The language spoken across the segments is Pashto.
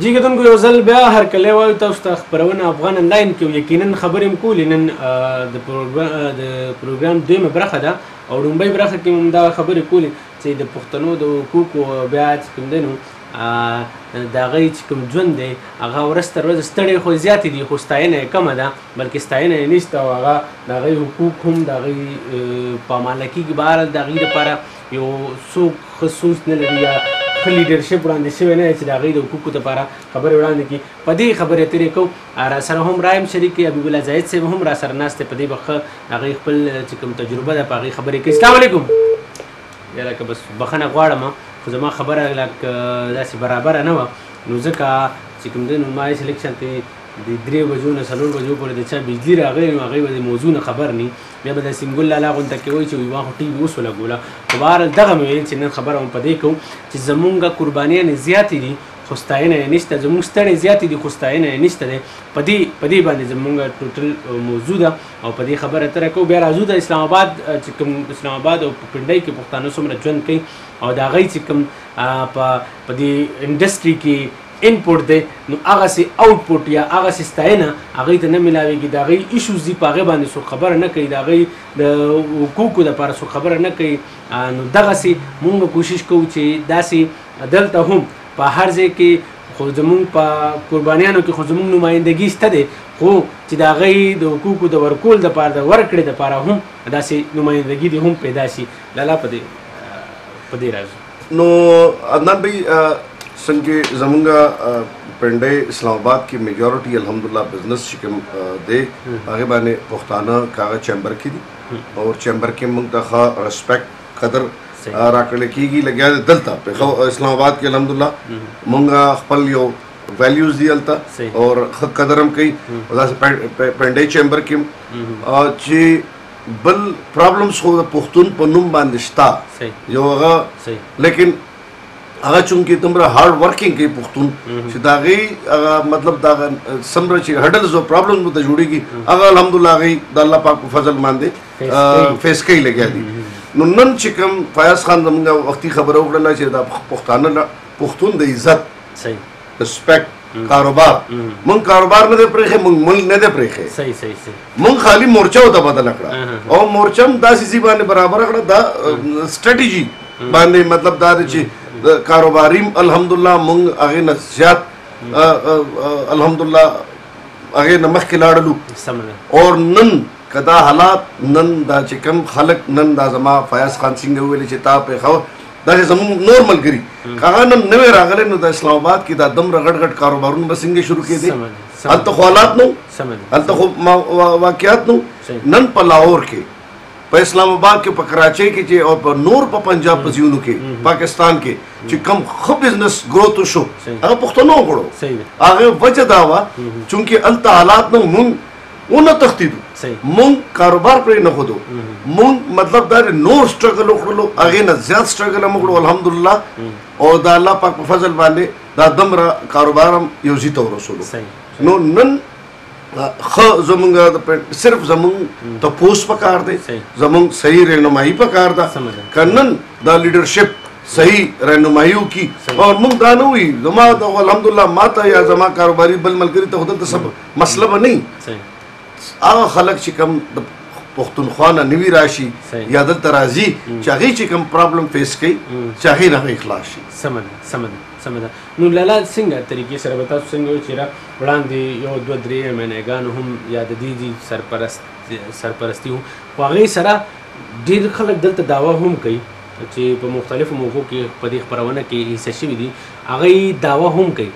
جی کتونکو یو ځل بیا هرکلی وایو تاسو ته خپرونه افغان انلاین کې. یقینا خبرې هم کولې. نن د پروګرام دویمه برخه ده او لومړۍ برخه کې هم دا خبرې کولې چې د پښتنو د حقوقو بیا چې کوم دی نو د هغوی چې کوم ژوند دی هغه ورځ تر ورځې ستړې خو زیاتې دي، خو ستاینه یې کمه ده، بلکې ستاینه یې نشته او هغه د هغوی حقوق هم د هغوی پاماله کېږي. بهرحال د هغوی لپاره یو څوک ښه سوچ نه لري یا ښه لیډرشپ وړاندې شوی نه دی چې د هغوی د حقوقو لپاره خبرې وړاندې کړي. په دې خبرې اترې کوو. را سره هم رایم شریک دی، حبیب الله زاهد صاحب هم را سره ناست دی. په دې به ښه هغوی خپل چې کوم تجربه ده په هغې خبرې کوي. السلام علیکم. یاره که بس بخښنه غواړم خو زما خبره لکه داسې برابره نه وه، نو ځکه چې کوم دی نو ما هسې لږ شانتې د 3 بجو نه 4 بجو پورې د چا بجلي راغلې نو هغوی به د موضوع نه خبر ني، بیا به د سینګل لالا غونته کې وایي چې ما خو ټي وي اوس ولګوله. خو بهرحال دغه مې ویل چې نن خبره هم په دې کوو چې زمونږ قربانیانې زیاتې دي خو ستاینه یې نشته، زمونږ ستړې زیاتې دي خو ستاینه یې نشته دی. په دې باندې زمونږ ټوټل موضوع ده او په دې خبره اتره کوو. بیا راځو د اسلام آباد چې کوم اسلام آباد او په پنډۍ کې پښتانه څومره ژوند کوي او د هغوی چې کوم په دې انډسټري کې انپوټ دی نو هغسې آوټپوټ یا هغسې ستاینه هغوی ته نه میلاویږي. د هغوی ایشوز دي په هغې باندې څوک خبره نه کوي، د هغوی د حقوقو دپاره څوک خبره نه کوي. نو دغسې مونږ کوشش کوو چې داسې دلته هم په هر ځای کې خو زمونږ په قربانیانو کې خو زمونږ نمایندګي شته دی، خو چې د هغوی د حقوقو د ورکول دپاره د ورکړې دپاره هم داسې نمایندګي دې هم پیدا شي. لالا په دې راځو. نو عدنان بھائی، څنګه زمونږ پنډۍ اسلام آباد کې میجورټي الحمدلله بزنس چې کوم دی هغې باندې پښتانه که هغه چیمبر کې دي او چیمبر کې موږ ته ښه رسپیکټ قدر راکړل کېږي. لګیا دی دلته په اسلام آباد کې الحمدلله موږ خپل یو ویلیوز دي هلته او ښه قدر هم کوي. او داسې پنډۍ چیمبر کې چې بل پرابلمز خو د پښتون په نوم باندې شته یو هغه، لیکن هغه چونکې دومره هارډ ورکینګ کوي پښتون چې د هغې هغه مطلب د هغه څومره چې هډلز او پرابلمز ورته جوړېږي هغه الحمدلله هغې د الله پاک په فضل باندې فیس کوي لګیا دي. نو نن چې کوم فیاض خان زمونږ وختي خبره وکړله چې دا پښتانه پښتون د عزت رسپیکټ کاروبار، مونږ کاروبار نه دی پرېښی، مونږ ملک نه دی پرېښی، مونږ خالي مورچه ورته بدله کړه او مورچه هم داسې ځای باندې برابره کړه، دا سټریټیجي باندې مطلب دا دی چې کاروباري الحمدلله مونږ هغې نه زیات الحمدلله هغې نه مخکې لاړلو. اور نن که دا حالات نن دا چې کوم خلک نن دا زما فیاض خان څنګه وویلې چې تا پېښور داسې زمونږ نور ملګري که هغه نن نوی راغلی نو د اسلام آباد کې دا دومره غټ غټ کاروبارونه به څنګه شروع کېدې؟ هلته خو حالات نو، هلته خو واقعات نو. نن په لاهور کې، په اسلام آباد کې، په کراچۍ کې چې او په نور په پنجاب په ځایونو کې پاکستان کې چې کوم ښه بزنس ګروت وشو هغه پښتنو وکړو. هغه وجه دا وه چونکې هلته حالات نو مونږ ونه تښتېدو، مونږ کاروبار پرې نه ښودو، مونږ مطلب دا نور سټرګل وکړلو، هغې نه زیات سټرګل هم وکړو الحمدلله. او د الله پاک په فضل باندې دا دومره کاروبار هم یو ځای ته ورسولو. نو نن ښه زمونږ صرف زمونږ تپوس پکار دی، زمونږ صحیح رهنمایي پکار ده. که نن دا لیډرشپ صحیح رهنمایي وکړي او مونږ دا نه وایي زما د الحمدلله ما ته یا زما کاروباري بل ملګري ته خو دلته څه مسله به نه وي. هغه خلک چې کوم د پښتونخوا نه نوي راشي یا دلته راځي چې هغې چې کوم پرابلم فیس کوي چې هغې نه هغې خلاص شي. سمه ده، سمه ده، سمه ده. نو لالا څنګه طریقې سره به تاسو څنګه وایئ چې را وړاندې 1 2 3 ایم این ایګانو هم یا د دې دي سرپرستي هم، خو هغې سره ډېر خلک دلته دعوه هم کوي چې په مختلفو موقعو کې په دې خپرونه کې حصه شوي دي، هغوی دعوه هم کوي.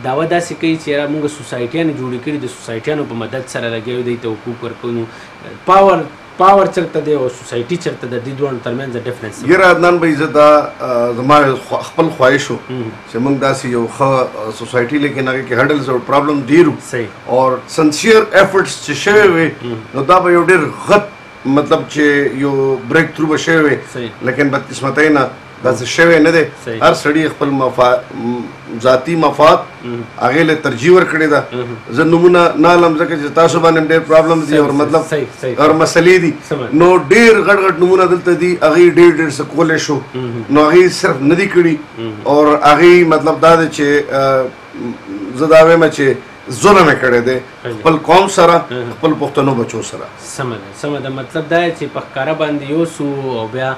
دعوه داسې کوي چې یاره موږ سوسایټیانې جوړې کړي، د سوسایټیانو په مدد سره لګیا یو، دوی ته حقوق ورکوو. نو پاور چېرته دی او سوسایټي چېرته ده، دې دواړو ترمنځ ډفرنس څه دی؟ یاره عدنان بھائی، زه دا زما خپل خواهش و چې موږ داسې یو ښه سوسایټي، لیکن هغې کې هډلز او پرابلم ډېر وو او سنسیر ایفرټس چې شوی وي نو دا به یو ډېر غټ مطلب چې یو بریک تھرو به شوی وي، لیکن بدقسمتۍ نه داسې شوی نه دی. هر سړي خپل ذاتي مفاد هغې له ترجیح ورکړې ده. زه نومونه نه علم ځکه چې تاسو باندې هم ډېر پرابلمز دي اور مطلب اور مسلې دي، نو ډېر غټ غټ نومونه دلته دي، هغې ډېر ډېر څه کولی شو، نو هغې صرف نه دي کړي. اور هغې مطلب دا دی چې زه دا وایم چې ظلم یې کړی دی خپل قوم سره، خپل پښتنو بچو سره. سمه ده، سمه ده. مطلب دا چې په ښکاره باندې یو سو او بیا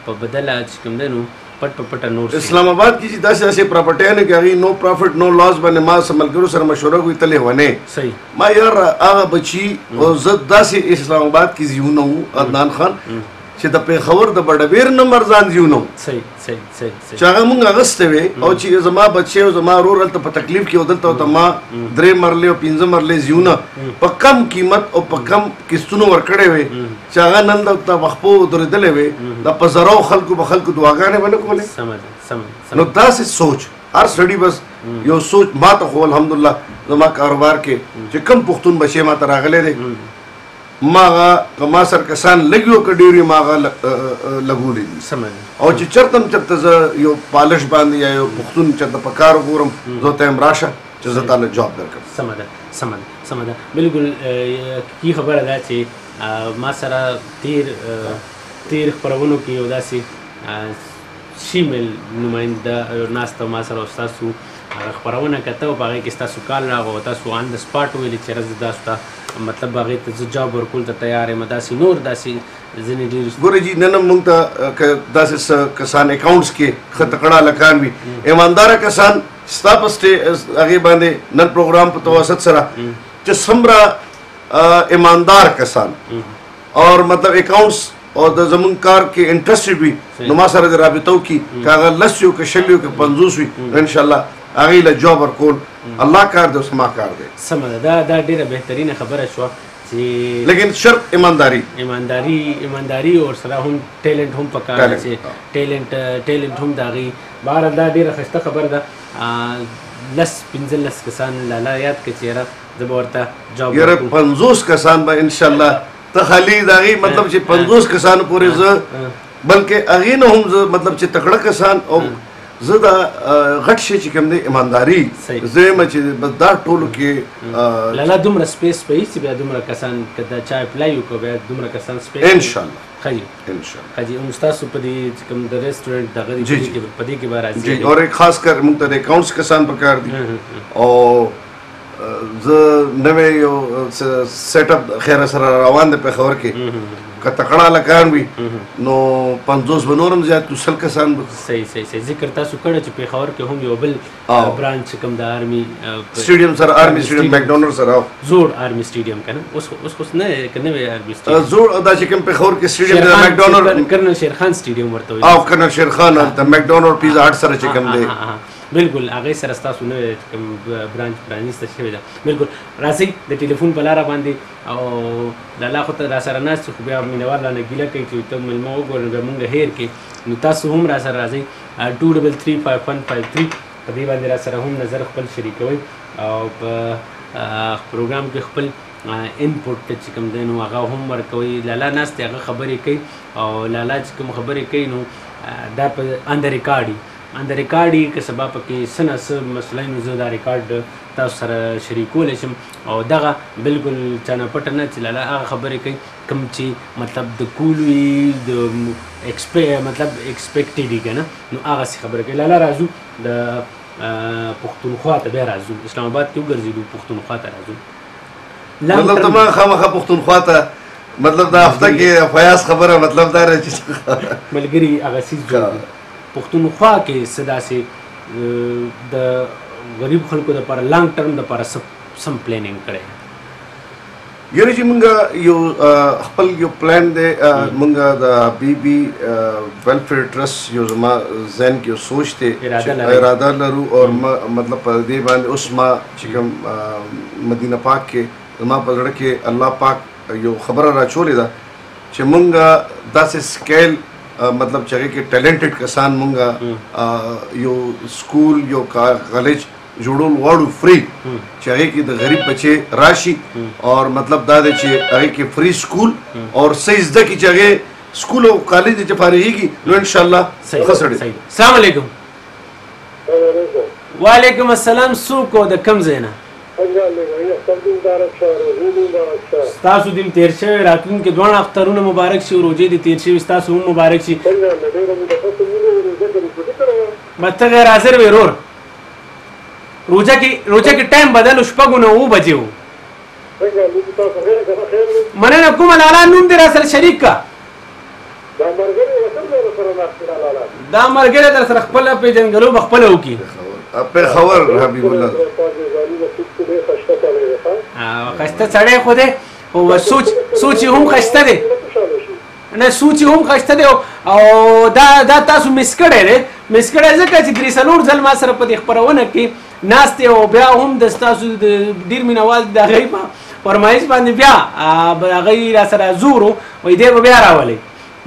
په بدله چې کوم دی نو پټ په پټه نور. اسلام آباد کې چې داسې داسې پراپرټیانو کې هغې نو پروفټ نو لاس باندې ما سره ملګرو سره مشوره کوي، ته لېونی. صحیح. ما یار هغه بچي او زه داسې اسلام آباد کې ځایونه وو عدنان خان چې د پېښور د بډبیر نه مرزان ځایونه وو. صحیح صحیح صحیح. چې هغه مونږ اخیستی وی او چې زما بچی او زما ورور هلته په تکلیف کې و، دلته ورته ما 3 مرلې او 5 مرلې ځایونه په کم قیمت او په کم قسطونو ورکړی وی چې هغه نن دلته په خپو درېدلی وی، دا په زرو خلکو به خلکو دعاګانې به نه کولې. سمه ده، سمه ده. نو داسې سوچ هر سړي بس یو سوچ. ما ته خو الحمدلله زما کاروبار کې چې کم پښتون بچی ما ته راغلی دی، ما هغه که ما سره کسان لږ وي او که ډېر وي، ما هغه لګولي دي. سمه ده. او چې چېرته هم چېرته زه یو پالش باندې یا یو پښتون چېرته په کار وګورم، زه ورته وایم راشه چې زه تا له جاب درکړم. سمه ده، سمه ده، سمه ده. بالکل حقیقي خبره ده چې ما سره تیر خپرونو کې یو داسې شیمیل نماینده ناسته ما سره ستاسو هغه خپرونه کته او په هغې کې ستاسو کال راغی او تاسو آن د سپاټ ویلې چې زه تاسو ته مطلب هغې ته زه جاب ورکول ته تیار یم. داسې نور داسې ځینې ډېر ګورئ جي، نن هم موږ ته که داسې څه کسان اکاونټس کې ښه تکړه هلکان وي، ایمانداره کسان ستا په هغې باندې نن پروګرام په توسط سره چې څومره ایماندار کسان اور مطلب اکاونټس او د زمونږ کار کې انټرسټډ وي، نو ما سره د رابطه وکړي، که هغه 10 وي که 20 وي که 50 وي، نو انشاءالله هغې له جاب ورکول الله کار دی او زما کار دی. سمه ده، دا ډېره بهترینه خبره شوه چې لیکن شرط ایمانداری، ایمانداری، ایمانداری او سره هم ټیلنټ هم پکار دی چې ټیلنټ هم د هغې. بهرحال دا ډېره ښایسته خبره ده. 10 15 کسان لالا یاد کړه چې یاره زه به ورته جاب یاره 50 کسان به انشاءالله ته خالي د هغې مطلب چې 50 کسانو پورې زه، بلکې هغې نه هم زه مطلب چې تکړه کسان او زه دا غټ شی چې کوم دی ایمانداری، زه یم چې بس دا ټولو کې لالا دومره سپیس به چې بیا دومره کسان که دا چا اپلای وکړو بیا دومره کسان سپیس انشاءالله. ښه جي، انشاءالله. ښه جي. نو ستاسو په دې چې کوم د رستورانټ دغه دی په دې کې به راځي جی. اور ایک خاص کر موږ ته د اکاونټس کسان پکار دي او زه نوی یو سیټ اپ خیره سره روان دی پېښور کې، که تکړه هلکان وي نو 50 به نور هم زیات کړو، 100 کسان به. صحیح صحیح صحیح. ذکر تاسو کړی چې پېښور کې هم یو بل برانچ کوم د آرمي سټیډیم سره، آرمي سټیډیم میکډونلډ سره، زوړ آرمي سټیډیم که نه، اوس خو نه که نوی آرمي سټیډیم زوړ دا چې کوم پېښور کې سټیډیم د میکډونلډ کرنل شیر خان سټیډیم ورته وایي. او کرنل شیر خان هلته میکډونلډ پیزا هټ سره چې کوم دی. بالکل هغې سره ستاسو نوی کوم برانچ پرانیسته شوې ده. بالکل راځئ د ټلیفون په لاره باندې او لالا خو ته را سره ناست خو بیا مینهوال رانه ګیله کوي چې ته مېلمه وګوره بیا مونږ هېر کړې، نو تاسو هم را سره راځئ 23355153 په دې باندې را سره هم نظر خپل شریکوئ او په پروګرام کې خپل انپوټ ته چې کوم دی نو هغه هم ورکوئ. لالا ناست دی هغه خبرې کوي او لالا چې کوم خبرې کوي نو دا په آن د ریکارډ وي، آن د ریکارډ یې که سبا پکې څه نه څه مسله نو زه دا ریکارډ تاسو سره شریکولی شم. او دغه بالکل چا نه پټه نه چې لالا هغه خبرې کوي کوم چې مطلب د کول وي، د مطلب اکسپیکټډ وي که نه، نو هغسې خبرې کوي. لالا راځو د پښتونخوا ته، بیا راځو اسلام آباد کې وګرځېدو، پښتونخوا ته راځو. مطلب ته ما خامخا پښتونخوا ته مطلب دا هفته کې فیاض خبره مطلب دا دی چې ملګري هغه څیز جوړ کړي. پښتونخوا کې څه داسې د غریب خلکو دپاره لانګ ټرم دپاره سم پلانینګ کړی؟ یعنی چې مونږ یو خپل یو پلان دی، مونږ د بی بی ویلفیر ټرست یو زما ذهن کې یو سوچ دی، اراده لرو او مطلب په دې باندې اوس ما چې کوم مدینه پاک کې زما په زړه کې الله پاک یو خبره راچولې ده چې مونږ داسې سکیل مطلب چې هغې کې ټیلنټډ کسان مونږ یو سکول یو کالج جوړول غواړو فری، چې هغې کې د غریب بچې راشي اور مطلب دا دی چې هغې کې فری سکول اور صحیح زده کړي چې هغې سکول او کالج چې فارغېږي نو انشاءالله ښه سړی. السلام علیکم. وعلیکم السلام. څوک او د کوم ځای نه؟ ستاسو دیم تیر شوی، راتلونکي دواړه اخترونه مبارک شي، روژې دې تیر شوي، ستاسو هم مبارک شي. بس ته غیر حاضر وې ورور؟ روزه کې ټایم بدل شپږو نه 9 بجې وو. مننه کوم لالا، نوم دې را سره شریک کا. دا ملګری در سره خپله پېژندګلو به خپله وکړي. پېښور حبیب الله ښایسته سړی خو دی، خو سوچ یې هم ښایسته دی. نه سوچ یې هم ښایسته دی. او دا تاسو مس کړی دی، مس کړی ځکه چې 3-4 ځل ما سره په دې خپرونه کې ناست دی، او بیا هم د ستاسو د ډېر مینهوال د هغوی په فرمایش باندې بیا هغوی را سره زور و، وایي دی به بیا راولئ.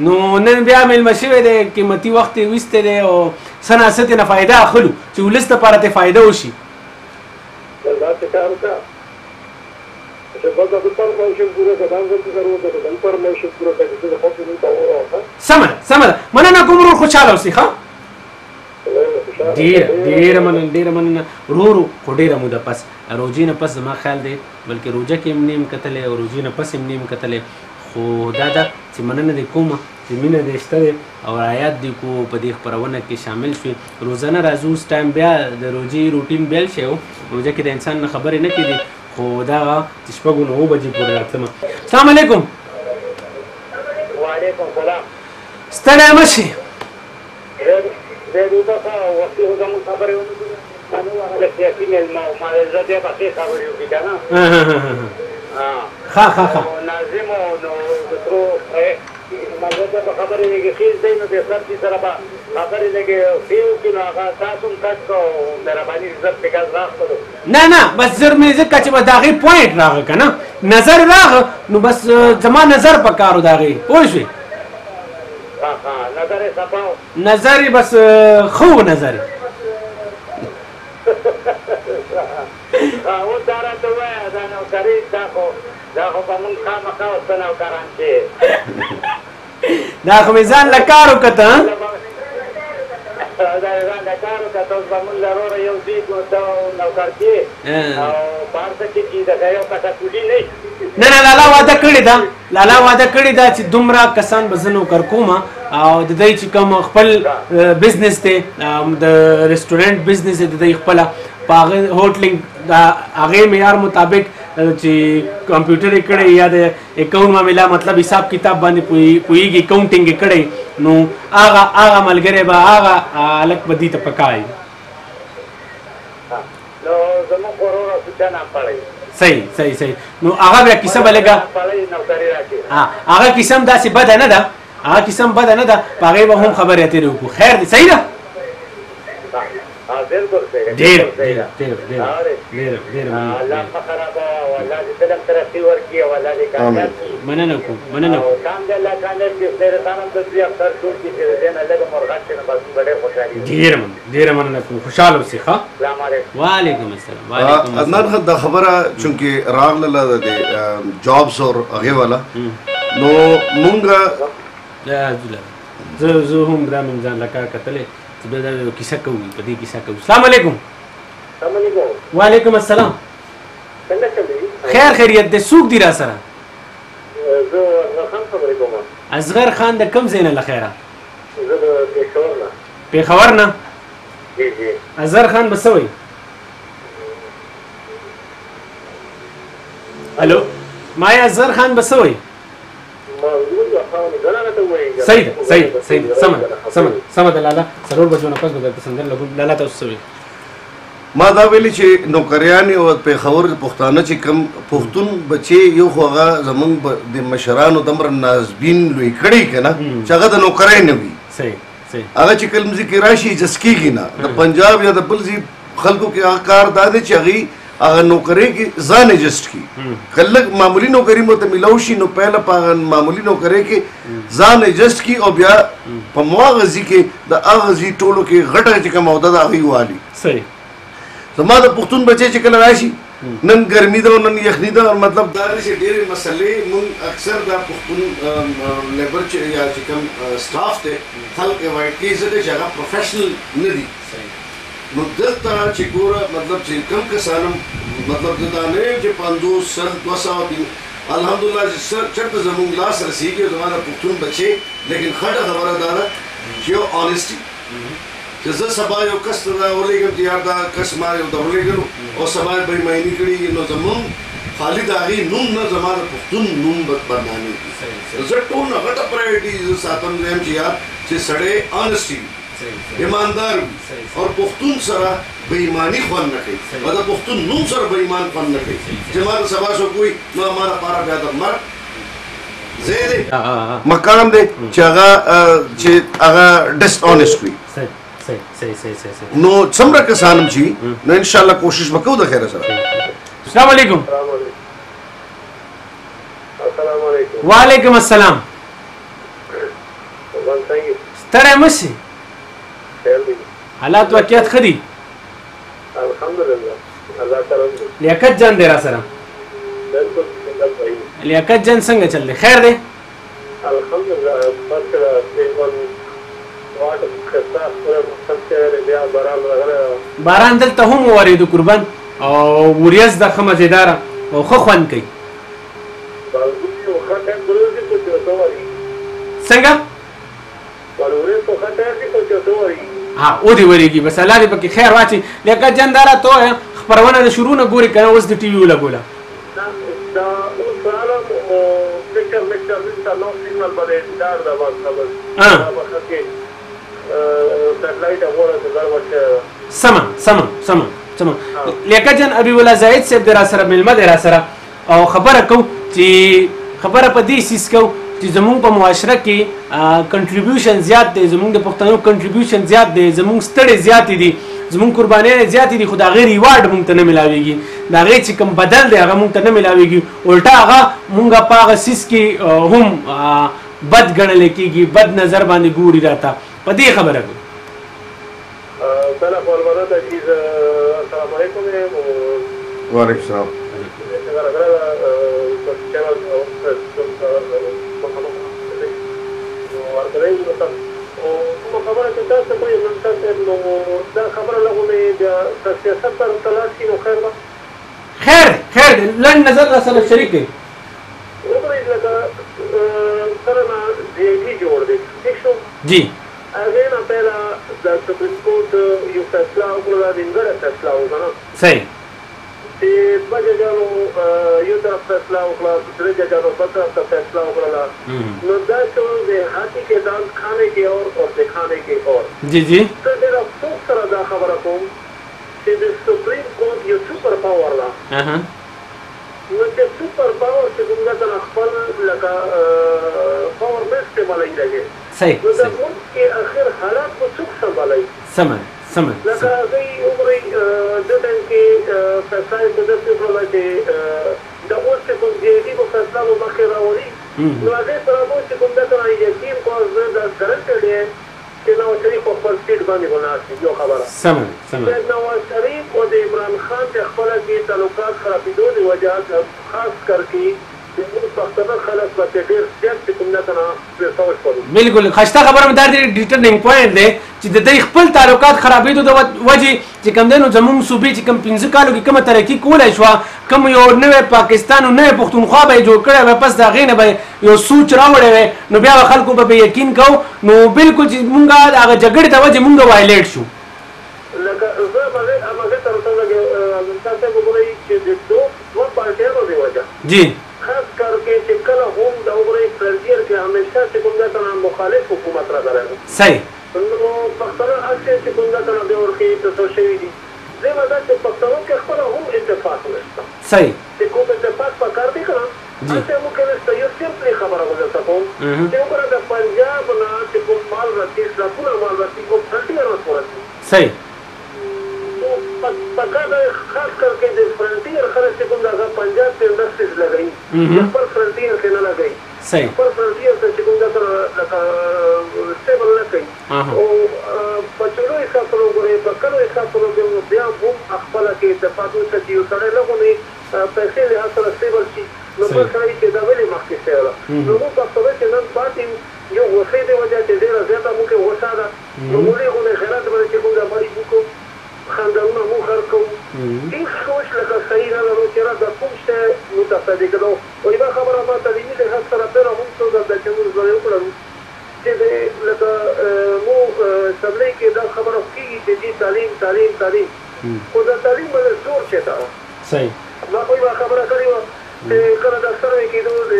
نو نن بیا مېلمه شوی دی، قیمتي وخت یې ویستی دی، او څه نا څه ترې نه فایده اخلو چې ولس دپاره ترې فایده وشي. سمه ده، سمه ده. مننه کوم ورور، خوشحاله اوسئ. ښه ډېره ډېره مننه، ډېره مننه ورور. خو ډېره موده پس روژې نه پس زما خیال دی، بلکې روژه کې هم نیم کتلی او روژې نه پس هم نیم کتلی. خو دا ده چې مننه دې کومه چې مینه دې شته دی او رایاد دې کو په دې خپرونه کې شامل شوې. روزانه راځو، اوس ټایم بیا د روژې روټین بیل شی و، روژه کې د انسان نه خبرې نه کېدې، خو دا چې شپږو نه 9 بجې پورې راتلمه. السلام علیکم. وعلیکم السلام. ستړی مه شې. ښه ښه ښه. ناظم نو د ترو ملګرو ته خبرې لږې ښې دی، نو د سر سره به خبرې لږې ښې وکړي، نو هغه تاسو هم کټ کړو، مهرباني زر پې ګز راخلو. نه نه بس زر مې ځکه چې بس د هغې پوینټ راغی که نه، نظر راغی، نو بس زما نظر په کار و د هغې، پوه شوې؟ نظر یې صفا و، نظر یې بس ښه و، نظر یې. اوس دا راته ووایه، دا نوکري دا خو به مونږ خامخا اوس ته نوکران شي. دا خو مې ځان له کار وکته. دا ځان له کار وکته، اوس به مونږ له وروره یو زوی ته نوکر شي، او په هر څه کې چې د یو کټه کوډي نه. نه نه لالا وعده کړې ده، لالا وعده کړې ده چې دومره کسان به زه نوکر کوم، او د دوی چې کوم خپل بزنس دی، د رستورانت بزنس دی د دوی خپله، په هغه هوټلینګ د هغې معیار مطابق چې کمپیوټر یې کړی یا د اکاونټ معامله، مطلب حساب کتاب باندې پوهېږي، اکاونټینګ یې کړی، نو هغه ملګری به هغه هلک به دوی ته پکار وي. نو زموږ وروره سوچا نام پړی. صحیح صحیح صحیح. نو هغه بیا کیسه به لږه هغه کیسه هم داسې بده نه ده، هغه کیسه هم بده نه ده، په هغې به هم خبرې اترې وکړو. خیر دی، صحیح ده؟ بالکل صحیح. ډېر ډېر ډېر ډېر ډېر ډېر الله مه خرابوه، او الله دې فلم ترقي ورکړي، او الله دې کامیاب کړي. مننه کوم، مننه کوم. کام دې الله کامیاب کړي، خدای دې هم د دوی افسر جوړ کړي چې د دې نه لږ مرغت شي، نو بس موږ به ډېر خوشحالي. ډېره مننه، ډېره مننه کوم، خوشحاله اوسئ. ښه، السلام علیکم. وعلیکم السلام. وعلیکم السلام. عدنان خان، دا خبره چونکې راغله د جابس او هغې والا، نو مونږ زه هم دا مې ځان له کار کتلی چې بیا دا یو کیسه کوو، په دې کیسه کوو. السلام علیکم. السلام علیکم. وعلیکم السلام. څنګه چلوي؟ خیر خیریت دی. څوک دی را سره؟ زه اصغر خان خبرې کوم. اصغر خان د کوم ځای نه له خیره؟ زه د پېښور نه. پېښور نه؟ جی جی. اصغر خان به څه وایي؟ الو، ما یې اصغر خان به څه وایي؟ صحیح ده، صحیح ده، صحیح ده. سمه ده، سمه ده، سمه ده لالا. 4 بجو نه پس به درته سندره لګوم. لالا تاسو څه وایئ؟ ما دا ویلي چې نوکریانې او پېښور پښتانه چې کوم پښتون بچی یو، خو هغه زمونږ د مشرانو دومره نازبین لوی کړی که نه چې هغه د نوکرۍ نه وي. صحیح صحیح. هغه چې کوم ځای کې راشي ایجس کېږي نه. د پنجاب یا د بل ځای خلکو کې هغه کار دا دی چې هغوی هغه نوکرۍ کې ځان ایجسټ کړي. که لږ معمولي نوکري مو ته میلاو شي، نو پهله په هغه معمولي نوکرۍ کې ځان ایجسټ کړي، او بیا په هماغه ځای کې د هغه ځای ټولو کې غټه چې کومه عہده ده هغوی والي. صحیح. زما د پښتون بچی چې کله راشي، نن ګرمي ده او نن یخني ده، مطلب دا دی چې ډېرې مسلې مونږ اکثر دا پښتون لیبر چې یا چې کوم سټاف دی خلک اوایډ کوي، ځکه چې هغه پروفیشنل نه دي. نو دلته چې ګوره، مطلب چې کم کسان هم، مطلب زه دا نه یم چې 50 100 200 الحمدلله چې چېرته زمونږ لاس رسېږي، زما د پښتون بچی. لیکن خټه خبره دا ده چې یو آنیسټي، چې زه سبا یو کس ته دا ولېږم چې یار دا کس ما یو ته ولېږلو او سبا یې بېماني کړي، نو زمونږ خالي د هغې نوم نه زما د پښتون نوم بدنامېږي. زه ټول نه غټه پرایورټي زه ساتم، زه یم چې یار چې سړی آنسټي وي، ایماندار وي او پښتون سره بېایماني خوند نه کوي او د پښتون نوم سره بېایمان خوند نه کوي. چې ما ته سبا څوک وایي نو ما لپاره بیا د مرګ ځای دی، مقام دی چې هغه چې هغه ډس آنسټ وي. نو څومره کسان هم چې نو انشاءالله کوشش به کوو د خیره سره. السلام علیکم. السلام علیکم. وعلیکم السلام. ستړی مه شې، حالات واقعیت ښه دي؟ الحمدلله، الله کرم دی. لیاقت جان دی را سره؟ بالکل. لیاقت جان څنګه چل دی؟ خیر دی؟ الحمدلله. باران دلته هم وورېدو قربان، او وریځ ده ښه مزېداره او ښه خوند کوي. څنګه؟ ها ودې ورېږي، بس الله دې پکې خیر واچي. لیاقت جان دا راته ووایه، خپرونه د شروع نه ګورې که نه اوس دې ټي وي ولګوله؟ سمه سمه سمه سمه. لیاقت جان ابي ولا زاهد صاحب دی را سره، مېلمه دی را سره، او خبره کوو چې خبره په دې څیز کوو چې زمونږ په معاشره کې کنټریبیوشن زیات دی، زمونږ د پښتنو کنټریبیوشن زیات دی، زمونږ ستړې زیاتې دي، زمونږ قربانیانې زیاتې دي، خو د هغې ریوارډ مونږ ته نه میلاویږي، د هغې چې کوم بدل دی هغه مونږ ته نه میلاویږي، الټا هغه مونږ په هغه څیز کې هم بد ګڼل کېږي، بد نظر باندې ګوري راته. په دې خبره کوو. السلام علیکم. وعلیکم السلام. خبره چې تاسو کوئ نن تاسو نو دا خبره لغو مې د سیاست طرف ته لاړ شي نو خیر ده. خیر خیر دی، لنډ نظر را سره شریک کړئ. وګورئ لکه کله نه جي آی ټي جوړ دی، ټیک شو؟ جی. هغې نه پهله د سپریم کورټ یو فیصله وکړله، نیمګړې فیصله وکړه. صحیح. چې دوه ججانو یو طرف فیصله وکړه، درې ججانو بل طرف ته فیصله وکړله، نو دا شو د هاتي کې دانت کھانے کې اور دکھانے کې اور. جی جی. زه ډېر افسوس سره دا خبره کوم چې د سپریم کورټ یو سپر پاور ده. نو چې سپر پاور چې کوم ده کنه خپل لکه پاور نه استعمالوي لګي. صحیح. نو د ملک کې اخر حالات به څوک سنبالوي؟ سمه سمه. لکه هغوی وګورئ د ټایم کې فیصله یې په داسې وکړله چې د اوس چې کوم جي آی ټي په فیصله به مخکې راولي، نو هغې سره به اوس چې کوم ده که نه یقین کوه زه دا ګرنټډ یم چې نواز شریف په خپل سیټ باندې به ناست وي. یو خبره. سمه سمه. د نواز شریف او د عمران خان چې خپله کې تعلقات خرابېدو د وجه خاص کر کې زموږ پښتانه خلک به چې ډېر زیات چې کوم ده که نه پرې شول. بالکل ښایسته خبره مې دا ډېر پوینټ دی چې د دوی خپل تعلقات خرابېدو د وجې چې کوم دی نو زموږ صوبې چې کوم 5 کالو کې کومه ترقي کولی شوه، کوم یو نوی پاکستان او نوی پښتونخوا به یې جوړ کړی وای، پس د هغې نه به یو سوچ راوړی وای، نو بیا به خلکو به یقین کوو. نو بالکل چې مونږ هغه جګړې د وجې مونږ وایلیټ شو. لکه زه مزه تر اوسه لږ تاسو وګورئ چې د دوه پارټیانو د وجه جی خاص کر کې چې کله هم د وګورئ فرنټیر کې همیشه چې کوم ده که نه مخالف حکومت راغلی دی. صحیح. نو پښتانه هسې چې کوم ده که نه بیا ورکې تصور شوي دي. دویمه دا چې پښتنو کې خپله هم اتفاق نشته. صحیح. چې کوم اتفاق پکار دی که نه هسې موږ کې نشته. یو سمپلي خبره به درته کوم چې وګوره د پنجاب نه چې کوم مال رسي، ټرکونه مال رسي، کوم فرنټیر نه ورسي. صحیح. پکار دی خاص کر کې د فرنټیر خلک چې کوم دغه پنجاب کې انډسټریز لګوي، خپل فرنټیر کې نه لګوي. صحیح. خپل فرنټیر ته چې کوم ده لکه سټیبل نه کوي. او په چلو حساب سره وګورئ، په کلو حساب سره وګورئ، بیا هم خپله کې اتفاق نشته چې یو سړی لغونې پیسې لحاظ سره سټیبل شي، نو بل سړی چې دا ولې مخکې شوی ده. نو موږ پښتانه چې نن پاتې یو، یو غوسې د وجه چې ډېره زیاته موږ کې غوسه ده، نو ولې غونې غیرت باندې چې موږ مړي وکړو، خندرونه موږ خرڅوو، هېڅ سوچ لکه صحیح نه لرو چې را دا کوم شی موږ ته فایدې کړو. او یوه خبره ما تعلیمي لحاظ سره پهله هم څو ځل دا چې موږ زده وکړلو چې د لکه موږ اسمبلۍ کې دا خبره کېږي چې جي تعلیم تعلیم تعلیم، خو د تعلیم باندې زور چېرته؟ صحیح. ما خو یوه خبره کړې وه چې کله دا سروې کېدو د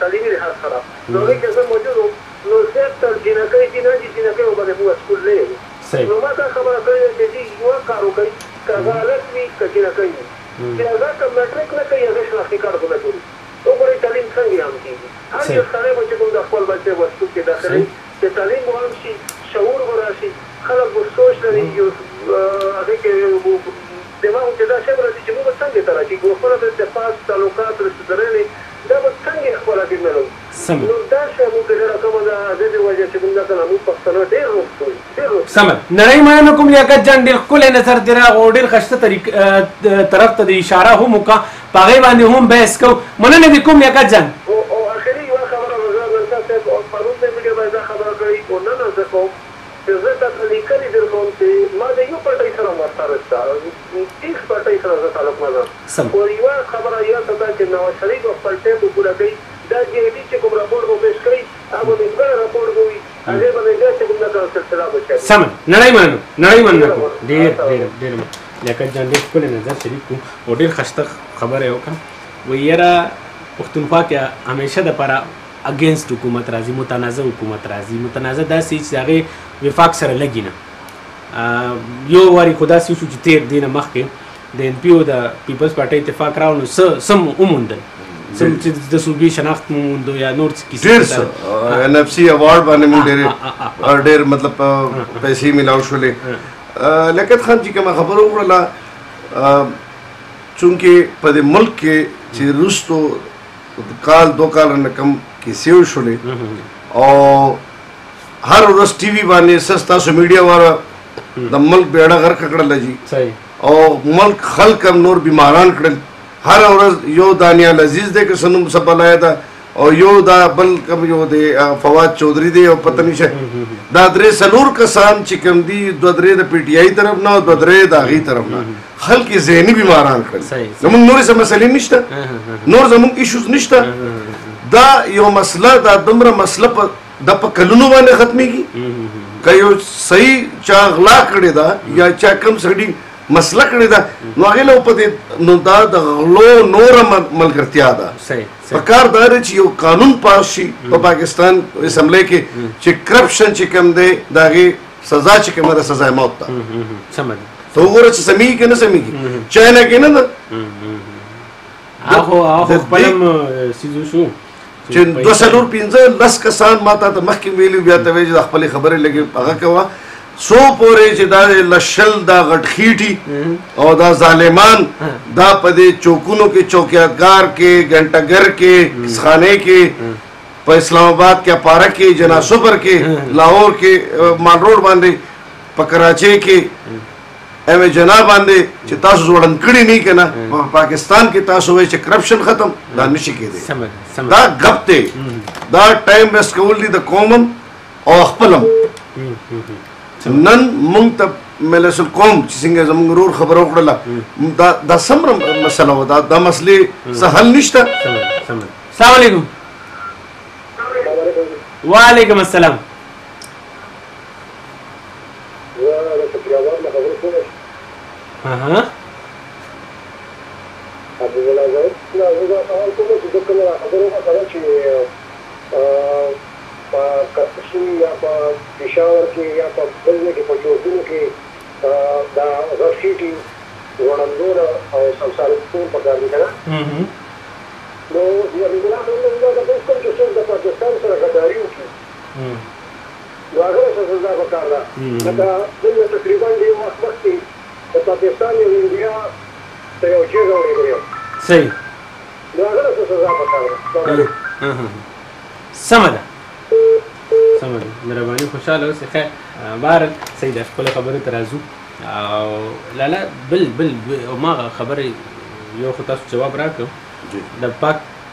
تعلیمي لحاظ سره، نو هغې کې زه موجود وم، نو زیات تر جینکۍ دي نه دي، جینکۍ باندې موږ سکول نه یو. نو ما دا خبره کړې ده چې جي یوه کار وکړئ، که هغه هلک وي که جینکۍ وي، چې هغه که میټرک نه کوي هغه شناختي کارت نه جوړوي. وګورئ تعلیم څنګه عام کېږي، هر یو سړی به چې کوم د خپل بچی به سکول کې داخلوي چې تعلیم به عام شي، شعور به راشي، خلک به سوچ لري، یو هغې کې دماغو کې دا شی به راځي چې موږ به څنګه ترقي کوو، خپله د اتفاق تعلقات رشتهدارۍ دا به څنګه خپله کې ملو. نو دا شی موږ کې ډېره کمه ده، د دې وجه چې موږ دا موږ پښتانه ډېر وروسته ډېر وروسته. سمه نړۍ مننه کوم لیاقت جان، ډېر ښکلی نظر دې راغو، ډېر ښایسته طرف ته دې اشاره هم وکړه، په هغې باندې هم بحث کوو. مننه دې کوم لیاقت جان. او اخري یوه خبره به زه نن صاحب پرون مې ویډیو باندې دا خبره کړې او نن زه کوم چې زه تاته لیکلي در کوم چې ما د یو پارټۍ سره واسطه نشته، هېڅ پارټۍ سره زه تعلق نه لرم، خو یوه خبره یاده ده چې نواز شریف به خپل ټایم به پوره کوي، دا جي آی ټي چې کوم راپور به پېش کوي هغه به نیمګړی راپور به وي، هغې باندې بیا چې کوم نه سلسله به چلي. سمه نړۍ مننه، نړۍ مننه کوم. ډېر ډېر ډېر لیاقت جان ډېر ښکلی نظر شریک کړو او ډېر ښایسته خبره یې وکړه. وایي یاره پښتونخوا کې همیشه دپاره اګینسټ حکومت راځي، متنازع حکومت راځي، متنازع داسې چې هغې وفاق سره لګي نه. یو واري خو داسې وشو چې تېر دې نه مخکې د ان پي او د پیپلز پارټۍ اتفاق راوړ، نو څه سم وموندل، سم چې د صوبې شناخت مو وموندو یا نور څه کیسې. ډېر څه این ایف سي اوارډ باندې موږ ډېر ډېر مطلب پیسې میلاو شولې. لیاقت خان چې کومه خبره وکړله، چونکې په دې ملک کې چې وروستو کال دوه کاله نه کم کیسې وشولې او هر ورځ ټي وي باندې څه ستاسو میډیا واره د ملک بیړه غرقه کړله جي، او ملک خلک هم نور بیماران کړل. هره ورځ یو دانیال عزیز دی که څه نوم څه بلایه ده، او یو دا بل کوم یو دی فواد چودري دی او پته نشته، دا درې څلور کسان چې کوم دي، دوه درې د پي ټي آی طرف نه او دوه درې د هغې طرف نه، خلک یې ذهني بیماران کړل. زموږ نورې څه مسلې نشته، نور زموږ ایشوز نشته. دا یو مسله دا دومره مسله دا په کلونو باندې ختمېږي. که یو صحیح چا غلا کړې ده یا چا کم سړي مسله کړې ده، نو هغې له په دې نو دا د غلو نوره ملګرتیا ده. په کار دا دی چې یو قانون پاس شي په پاکستان اسمبلۍ کې چې کرپشن چې کوم دی د هغې سزا چې کومه ده سزا موت ده. ته وګوره چې سمېږي که نه سمېږي. چاینا کې نه ده، هغه خپل هم څیز وشو چې دوه څلور پنځه لس کسان ما تا ته مخکې ویلي، بیا ته وایې چې د خپلې خبرې لږې هغه کوه، څو پورې چې دا لشل دا غټخیټي او دا ظالمان دا په دې چوکونو کې، چوکیادګار کې، ګنټګر کې، خانې کې، په اسلام آباد کې، پارک کې، جناح سپر کې، لاهور کې، مال روډ باندې، په کراچۍ کې، ایم ای جناح باندې چې تاسو ځوړند کړي نه که نه، په پاکستان کې تاسو وایئ چې کرپشن ختم، دا نشي کېدی. دا ګپ دی، دا ټایم ویسټ کول دي د قوم هم او خپل هم. نن مونږ ته ملس القوم چې څنګه زمونږ ورور خبره وکړله، دا څومره مسله وه، دا مسلې څه حل نشته. السلام علیکم. وعلیکم السلام. په کراچي یا په پېښور کې یا په بل ځای کې په چورتونو کې دا غټ وړاندونه او سمسارتون پکار دي که نه؟ نو حبیب الله صاحب دا تپوس کوم چې څوک د پاکستان سره غداري وکړي نو هغه له څه سزا پکار ده؟ لکه دلته تقریبا ډېر وخت مخکې د پاکستان یو انډیا ته یو جېګه ورېدلی وه. صحیح. نو هغه له څه سزا پکار ده؟ سمه ده، سمه ده، مهرباني، خوشحاله اوسې. خیر، بهرحال صحیح ده، خپلو خبرو ته راځو. او لالا بل بل هماغه خبرې یو خو تاسو جواب راکړو، د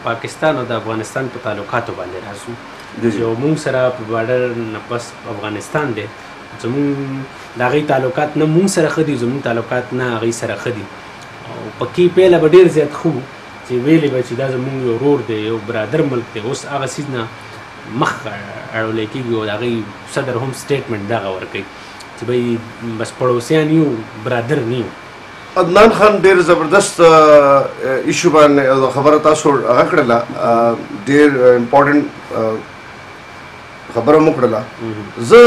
پاکستان او د افغانستان په تعلقاتو باندې راځو چې موږ سره په بارډر نه پس افغانستان دی، زموږ د هغې تعلقات نه موږ سره ښه دي، زموږ تعلقات نه هغې سره ښه دي. او پکې پیله به ډېر زیات ښه وو چې ویلې به چې دا زموږ یو ورور دی، یو برادر ملک دی. اوس هغه څیز نه مخ اړولی کېږي او د هغوی صدر هم statement دغه ورکوي چې بھئی بس پړوسیان یو، برادر نه یو. عدنان خان ډېر زبردست issue باندې خبره تاسو هغه کړله، ډېر important خبره مو کړله. زه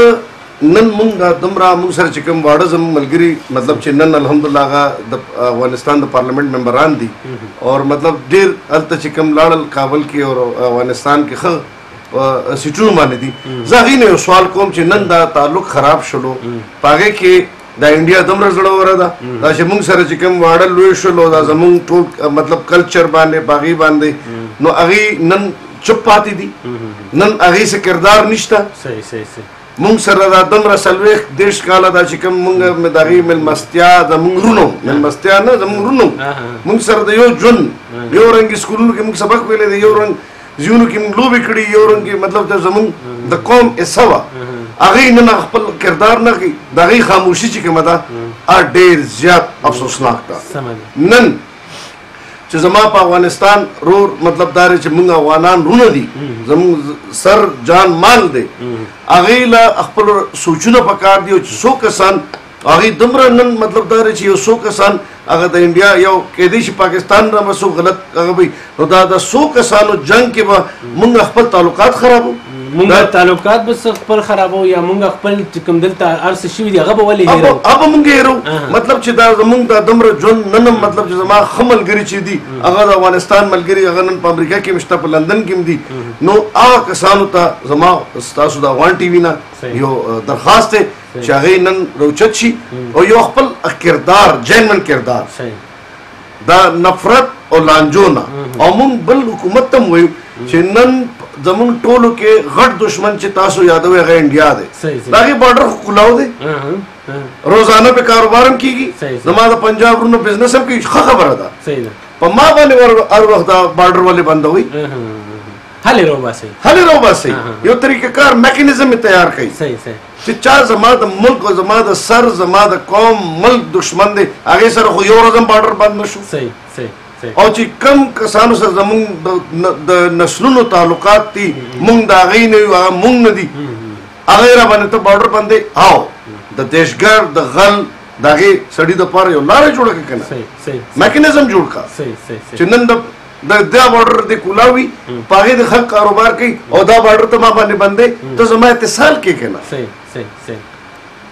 نن مونږ دومره مونږ سره چې کوم واړه زموږ ملګري، مطلب چې نن الحمدلله هغه د افغانستان د پارلمنټ ممبران دي او مطلب ډېر هلته چې کوم لاړل کابل کې او افغانستان کې ښه سیټونو باندې دي. زه هغې نه یو سوال کوم چې نن دا تعلق خراب شلو، په هغې کې دا انډیا دومره زړوره ده، دا چې مونږ سره چې کوم واړه لوی شولو، دا زمونږ ټول مطلب کلچر باندې په هغې باندې، نو هغې نن چپ پاتې دي، نن هغې څه کردار نشته. مونږ سره دا دومره 40 30 کاله دا چې کوم مونږ د هغې مېلمستیا، زمونږ وروڼو مېلمستیا نه، زمونږ وروڼو مونږ سره د یو ژوند، یو رنګ سکولونو کې مونږ سبق ویلی دی، یو رنګ ځایونو کې مونږ لوبې کړي، یو رنګ کې مطلب د زمونږ د قوم حصه وه. هغې نن خپل کردار نه کوي، د هغې خاموشي چې کومه ده هغه ډېر زیات افسوسناک ده. نن چې زما په افغانستان رور مطلب دا دی چې مونږ افغانان وروڼه دي، زمونږ سر جان مال دی، هغې له خپل سوچونه پکار دي. او چې څو کسان هغې دومره نن مطلب دا دی چې یو څو کسان هغه د انډیا یو کېدای شي پاکستان را به څوک غلط هغه وي، نو دا د څو کسانو جنګ کې به مونږ خپل تعلقات خرابو، مونږ تعلقات به خپل خرابو، یا مونږ خپل چې کوم دلته هر څه شوي دي هغه به ولې هېرو، هغه به مونږ هېرو. مطلب چې دا زمونږ دا دومره ژوند نن هم مطلب چې زما ښه ملګري چې دي هغه د افغانستان ملګري، هغه نن په امریکا کې هم شته، په لندن کې هم دي، نو هغه کسانو ته زما ستاسو د افغان ټي وي نه یو درخواست دی چې هغې نن راوچت شي او یو خپل کردار، جینون کردار، دا نفرت او لانجو نه. او مونږ بل حکومت ته هم وایو چې نن زمونږ ټولو کې غټ دشمن چې تاسو یادوئ هغه انډیا دی، د هغې بارډر خو کولاو دی، روزانه په کاروبار هم کېږي، زما د پنجاب وروڼو بزنس هم کوي، ښه خبره ده. په ما باندې هر وخت دا بارډر ولې بندوي، هلې راوباسئ، هلې راوباسئ، یو طریقه کار میکانیزم یې تیار کړئ چې چا زما د ملک او زما د سر، زما د قوم ملک دشمن دی، هغې سره خو یو ورځ هم بارډر بند نه شو. او چې کم کسانو سره زمونږ د نسلونو تعلقات دي، مونږ د هغې نه یو، هغه مونږ نه دي، هغې را باندې ته بارډر باندې او د دهشتګرد د غل د هغې سړي دپاره یو لاره جوړه کړه که نه، میکانیزم جوړ کړه چې نن د دا بارډر دې کولاوي، په هغې د خلک کاروبار کوي او دا بارډر ته ما باندې بندې، ته زما اتصال کې که نه.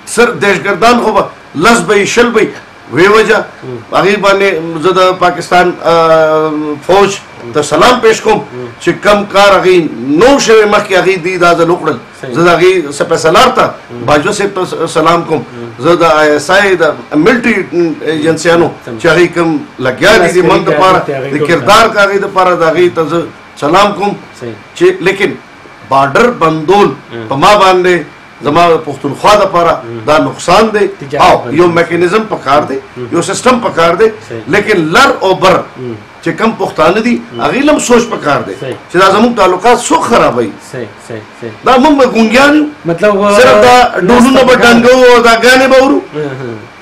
سر دهشتګردان خو به 10 به یې 20 به یې وی وجه هغې باندې زه د پاکستان فوج ته سلام پیش کوم چې کم کار هغې نو شوی مخکې هغې دوی دا ځل وکړل. زه د هغې سپه سالار ته باجوه صاحب ته سلام کوم، زه د آی اس آی د ملټري ایجنسیانو چې هغې کوم لګیا دي د ملک دپاره د کردار هغې دپاره د هغې ته زه سلام کوم چې لیکن بارډر بندول په ما باندې زما پښتونخوا دپاره دا نقصان دی. او یو میکانیزم پکار دی، یو سیستم پکار دی، لیکن لر او بر چې کم پښتانه دي هغې له هم سوچ پکار دی چې دا زموږ تعلقات څوک خرابوي. دا موږ به ګونګیان یو، مطلب صرف دا ډولونه به ډنګوو او دا ګانې به اورو،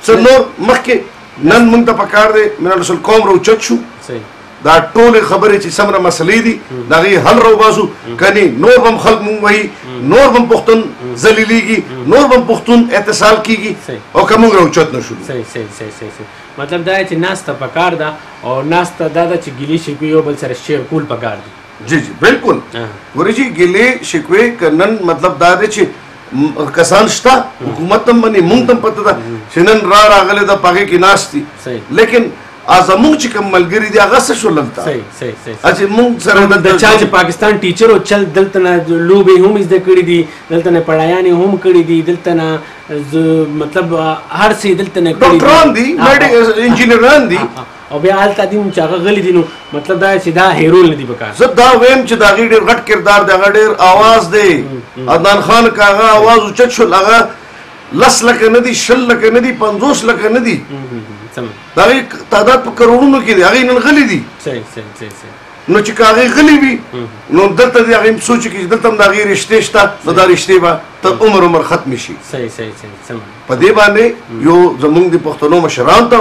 څه نور مخکې. نن موږ ته پکار دی من رسول قوم راوچت شو، دا ټولې خبرې چې څومره مسلې دي د هغې حل راوباسو، کنې نور به هم خلک مونږ وهي، نور به هم پښتون ذلیلېږي، نور به هم پښتون اتصال کېږي او که مونږ راوچت نه شو. صحیح. مطلب دا چې ناسته پکار ده، او ناسته دا ده چې ګیلې شکوې یو بل سره شیر کول پکار دي. جی جی بالکل ګورې چې ګیلې شکوې که نن مطلب دا دی چې کسان شته، حکومت هم مني، مونږ ته هم پته ده چې نن راغلې ده په هغې کې ناست دي، لیکن زمونږ چې کوم ملګري دي هغه څه شول دلته؟ چې مونږ سره د چا چې پاکستان ټیچر او چل دلته نه لوبې هم زده کړې دي، دلته نه پړایانې هم کړې دي، دلته نه مطلب هر څه دلته نه کړي، ډاکټران دي، انجینران دي، او بیا هلته دي چې هغه غلي دي. نو مطلب دا چې دا هیرول نه دي پکار. زه دا وایم چې د هغې ډېر غټ کردار دی، هغه ډېر اواز دی. عدنان خان که هغه اواز اوچت شول، هغه 10 لکه نه دي، 20 لکه نه دي، 50 لکه نه دي، د هغې تعداد په کروړونو کې دی، هغې نن غلي دي. نو چې که هغې غلي وي نو دلته دې هغې سوچ وکړي چې دلته هم د هغې رشتې شته، نو دا رشتې به تر عمر عمر ختمې شي. په دې باندې یو زمونږ د پښتنو مشران ته،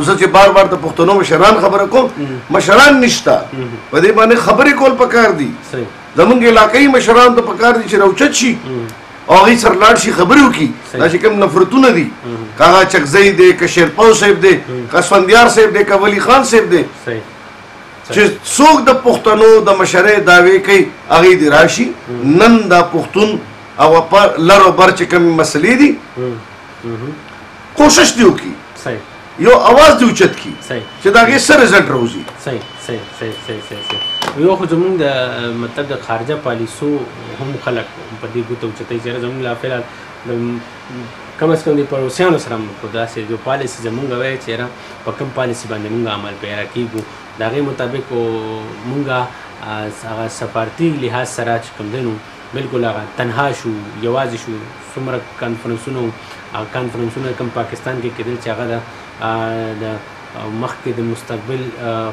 زه چې بار بار د پښتنو مشران خبره کوم، مشران نشته، په دې باندې خبرې کول پکار دي. زمونږ علاقایي مشران ته پکار دي چې راوچت شي او هغوی سره لاړ شي، خبرې وکړي. دا چې کوم نفرتونه دي، که هغه چکزی دی، که شیرپاو صاحب دی، که اسفندیار صاحب دی، که ولی خان صاحب دی، چې څوک د پښتنو د مشرۍ دعوې کوي هغوی دې راشي. نن دا پښتون او په لر او بر چې کومې مسلې دي کوشش دې وکړي، یو اواز دې اوچت کړي چې د هغې څه رزلټ راوځي. صحیح صحیح صحیح صحیح صحیح صحیح. یو خو زمونږ د مطلب د خارجه پالیسو هم خلک په دې ګوته اوچتوي چې زمونږ لا فعلا کم از کم د پړوسیانو سره خو داسې یو پالیسي زمونږ وایي چې یاره په کوم پالیسي باندې مونږ عمل پیرا کېږو، د هغې مطابق مونږ هغه سفارتي لحاظ سره چې کوم دی نو بالکل هغه تنها شو، یوازې شو. څومره کانفرنسونه هغه کانفرنسونه کوم پاکستان کې کېدل چې هغه د مخکې د مستقبل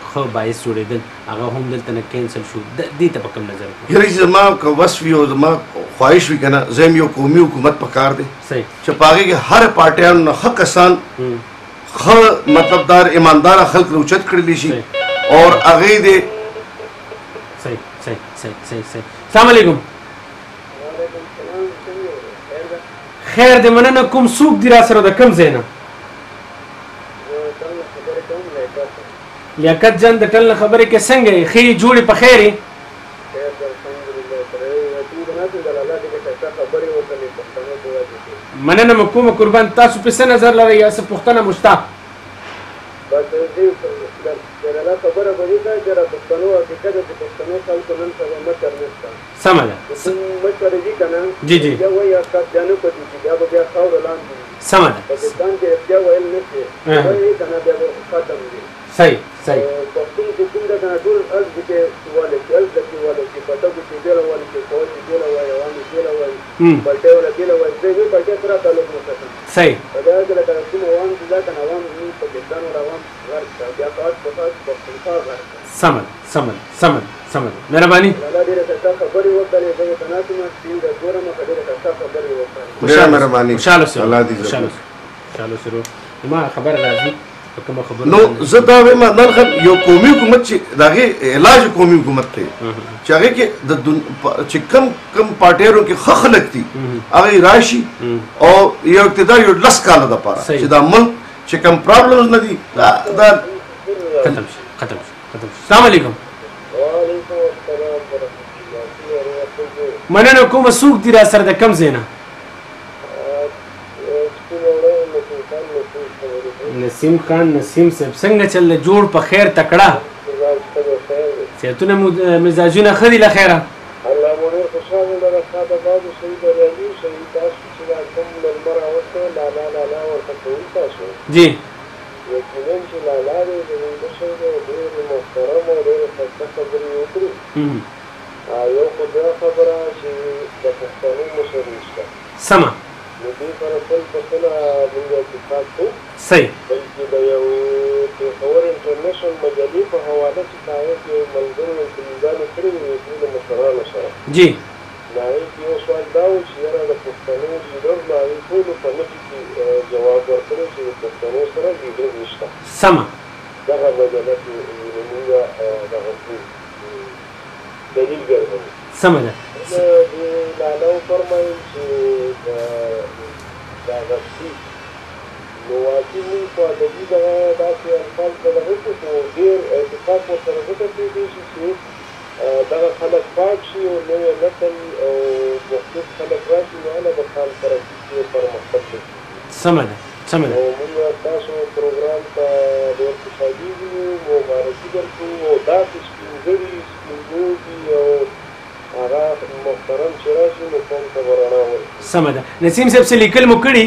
ښه باعث جوړېدل، هغه هم دلته نه کینسل شو. دې ته په کوم نظر؟ یاره چې زما که وس وي او زما خواهش وي که نه، زه هم یو قومي حکومت په کار دی چې په هغې کې هر پارټیانو نه ښه کسان، ښه مطلبدار ایمانداره خلک راوچت کړلی شي اور هغې دې. صحیح صحیح صحیح صحیح صحیح. السلام علیکم. خیر دې، مننه. کوم څوک دي را سره د کوم ځای نه؟ لیاقت جان د ټل نه خبرې کې، څنګه یې؟ ښې جوړې په خیر یې؟ مننه مو کومه قربان. تاسو په څه نظر لرئ یا څه پوښتنه مو شته؟ بس د خبره به دې ده چې د پښتنو حقیقت د پښتنو خلکو نن سبا مشر نشته. سمه ده. مشر دي که نه، جی جی، بیا وایي حقیقت بیا نه پټېږي، بیا به بیا خاوره لاندې وي. سمه ده. پاکستان کې رښتیا ویل نه شي، وایي که نه بیا به ختم دي. صحیح صحیح. پښتون چې کوم ده که نه ټول هلته کې والی شي، هلته کې والی شي، پټکو کې بېله والی شي، فوج کې بېله وایي، عوام یې بېله وایي، پلټۍ والا بېله وایي، زه یوې پلټۍ سره تعلق نه ساتم. صحیح. په دې کې لکه کوم عوام چې ده که نه، عوام زموږ پاکستان والا عوام غرق کړه، بیا خاص په خاص پښتونخوا غرق کړه. سمه ده سمه ده سمه ده سمه ده. مهرباني. لالا ډېره ښه خبرې وکړې، زه ورته ناست یم، سپین ده ګورم، ښه ډېره ښه خبرې وکړې. ډېره مهرباني. خوشحاله اوسئ. خوشحاله اوسئ. خوشحاله اوسئ. ما خبره راځي نو زه دا وایم عدنان خان، یو قومي حکومت چې د هغې علاج قومي حکومت دی چې هغې کې د چې کم کم پارټیانو کې ښه خلک دي هغې راشي او یو اقتدار یو 10 کاله دپاره چې دا ملک چې کم پرابلمز نه دي دا ختم شي ختم شي ختم شي. السلام علیکم. وعلیکم السلام ورحمة الله. مننه کومه څوک دي را سره د کوم ځای نه؟ نسیم خان. نسیم صاحب څنګه چل دی؟ جوړ په خیر تکړه؟ صحتونه مزاجونه ښه دي له خیره؟ الله مو ډېر خوشحاله لره، ښاد اباد اوسئ، بریالي اوسئ. تاسو چې دا کوم مېلمه راوستی لالا لالا ورته کوئ تاسو، جی یقینا چې لالا دی زموږ مشر دی، ډېر محترم او ډېرې ښایسته خبرې یې وکړې. یو خو دا خبره چې د پښتنو مشر نشته، سمه، نو دې سره سل په سله موږ اتفاق کوو. صحیح. بلکې د یو پېښور انټرنېشنل مجلې په حواله چې په هغې کې ملګرو انټرویوګانې کړې وې ټولو مشرانو سره، جی، نو هغې کې یو سوال دا و چې یاره د پښتنو لیډر، نو هغې ټولو په نفي کې جواب ورکړی چې د پښتنو سره لیډر نشته. سمه. دغه مجله کې موږ دغه دلیل ګرځوو. سمه ده. دې لالا وفرمایل چې دا غفلي نو واقعي موږ خو ادبي دغه داسې الفاظ به دغه کړو، خو ډېر اتفاق ورسره ځکه کېدی شي چې دغه خلک پاک شي او نوی نسل او مختلف خلک راشي، نو هله به کال ترقي کې پرمختګ به کېږي. سمه ده سمه ده. نو موږ تاسو پروګرام ته ډېر خوشحالېږو، مبارکي درکوو او داسې سپین ږیري سپین ګوګي او هغه محترم چې راشي نو قوم ته به رڼا ورکړي. سمه ده. نسیم صاحب څه لیکل مو کړي؟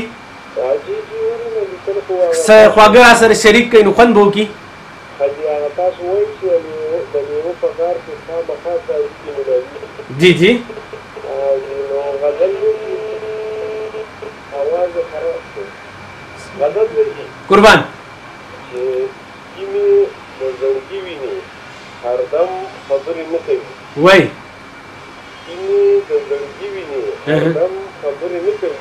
جی جی ورنه لیکل خو څه خواږه را سره شریک کړئ نو خوند به وکړي. ښه جي، هغه تاسو وایئ چې د میوو په کار کې خامخا تاریخي ملاوي. جی جی. نو غزل دی چې اواز یې خراب شو. غزل دی چې قربان چې سپي مې د زړګي ویني هردم خبرې نه کوي. وایي سپي مې د زړګي ویني هردم خبرې نه کوي،